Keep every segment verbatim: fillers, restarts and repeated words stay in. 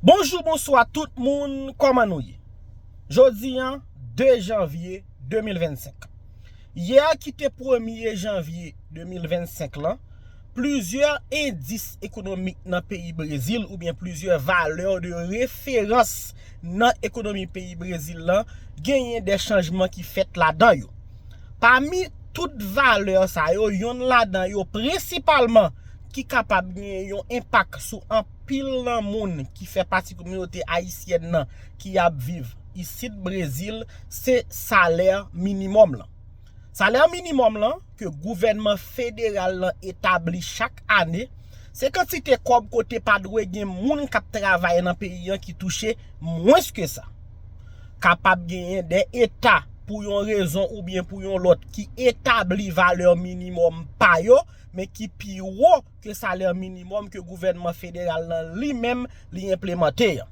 Bonjou, bonswa tout moun, kòman nou ye? Jodi a, de janvye de mil vennsenk. Yè ki te premye janvye de mil vennsenk lan, plizyè endis ekonomik nan peyi Brezil oubyen plizyè valè de referans nan ekonomi peyi Brezil lan genyen de chanjman ki fèt ladan yo. Pami tout valè sa yo, yonn ladan yo prensipalman ki kapab gen yon enpak sou anpil nan moun ki fè pati kominote ayisyèn nan ki ap viv isit Brezil, se salè minimòm lan. Salè minimòm lan ke gouvènman federal lan etabli chak ane, se kantite kòb kote pa dwe gen moun k ap travay nan peyi an ki touche mwens ke sa. Kapab genyen de eta pou yon rezon oubyen pou yon lòt ki etabli valè minimòm pa yo, men ki pi wo ke salè minimòm ke gouvènman federal lan li menm li enplemante an.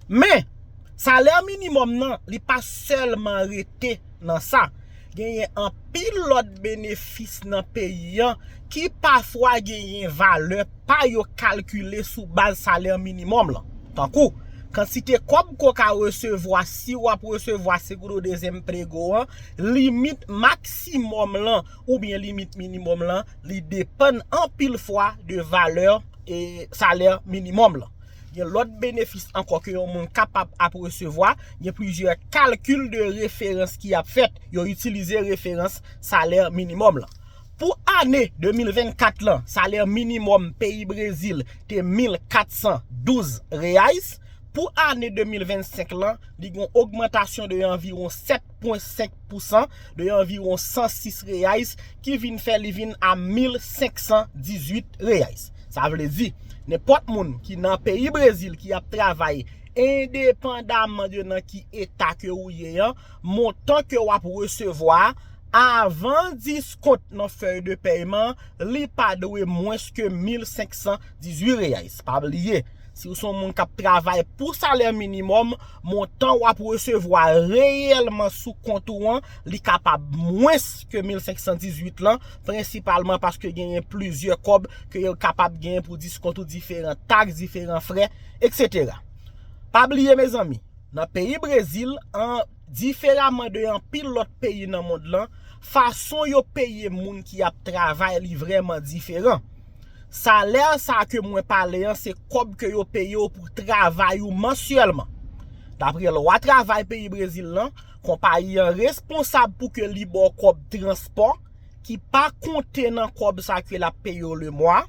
Men, salè minimòm nan, li pa sèlman rete nan sa. Genyen anpil lòt benefis nan peyi an ki pafwa genyen valè pa yo kalkile sou baz salè minimòm lan. Tankou, kantite kòb ke w ka resevwa si w ap resevwa seguro desemprego an, limit maksimòm lan oubyen limit minimòm lan, li depann anpil fwa de valè e salè minimòm lan. Gen lòt benefis ankò ke yon moun kapab ap resevwa, gen plizyè kalkil de referans ki ap fèt. Yo itilize referans salè minimòm lan. Pou ane de mil vennkat lan, salè minimòm peyi Brezil te mil kat san douz reais. Pou ane de mil vennsenk lan, li gen yon ogmantasyon de anviwon sèt pwen senk pousan, de anviwon san sis reais, ki vin fè li vin a mil senk san dizuit reais. Sa vle di, nenpòt moun ki nan peyi Brezil ki ap travay endepandaman de nan ki eta ke ou ye an, montan ke w ap resevwa avan diskont nan fèy de pèyman, li pa dwe mwens ke mil senk san dizuit reais. Pa bliye, si w se yon moun k ap travay pou salè minimòm, montan w ap resevwa reyèlman sou kont ou an, li kapab mwens ke mil senk san dizuit lan, prensipalman paske genyen plizyè kòb ke yo kapab genyen pou diskont ou diferan taks, diferan frè, etsetera. Pa bliye, mezanmi, nan peyi Brezil, an diferaman de anpil lòt peyi nan mond lan, fason yo peye moun ki ap travay li vrèman diferan. Salè sa ke mwen pale an, se kòb ke yo peye w pou travay ou mansyèlman. Dapre lwa travay peyi Brezil lan, konpayi an responsab pou ke li ba w kòb transpò ki pa konte nan kòb sa ke l ap peye w lemwa.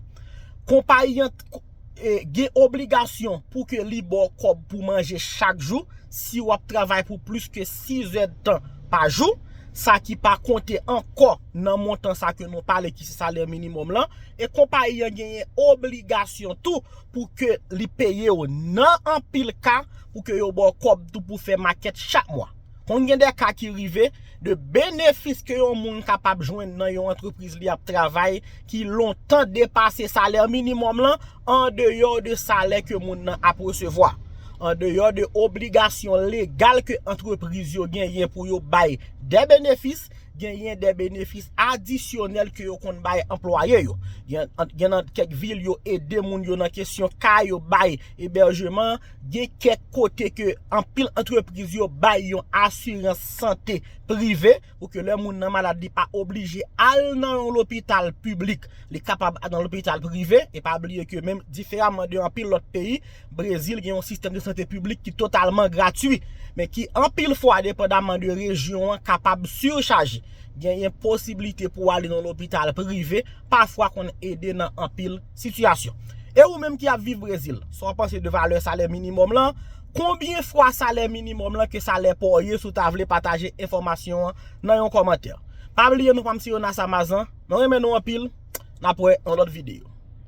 Konpayi an t- e, gen obligasyon pou ke li ba w kòb pou manje chak jou si w ap travay pou plis ke sis èdtan pa jou, sa ki pa konte ankò nan montan sa ke nou pale ki se salè minimòm lan, e konpayi an genyen obligasyon tou pou ke li peye w nan anpil ka pou ke yo ba w kòb tou pou fè makèt chak mwa. Konn gen de ka ki rive de benefis ke yon moun kapab jwenn nan yon antrepriz li ap travay ki lontan depase salè minimòm lan, andeyò de salè ke moun nan ap resevwa, andeyò de obligasyon legal ke antrepriz yo genyen pou yo bay de benefis, genyen de benefis adisyonèl ke yo konn bay anplwaye yo. Gen, gen nan kèk vil yo ede moun yo nan kesyon kay, yo bay ebèjeman, gen kèk kote ke anpil antrepriz yo bay yon asirans sante prive pou ke lè moun nan malad li pa oblije al nan yon lopital piblik, li kapab al nan lopital prive. E pa bliye ke menm diferaman de anpil lòt peyi, Brezil gen yon sistèm de sante piblik ki totalman gratui, men ki anpil fwa, depandaman de rejyon an, kapab sichaje. Genyen posiblite pou w ale nan lopital prive, pafwa konn ede nan anpil sitiyasyon. E ou menm ki ap viv Brezil, sa w panse de valè salè minimòm lan? Konbyen fwa salè minimòm lan ke salè pa w ye? Si w ta vle pataje enfòmasyon an nan yon kòmantè. Pa bliye non pa m se Yonas Amazan, mwen renmen nou anpil, n ap wè yon lòt videyo.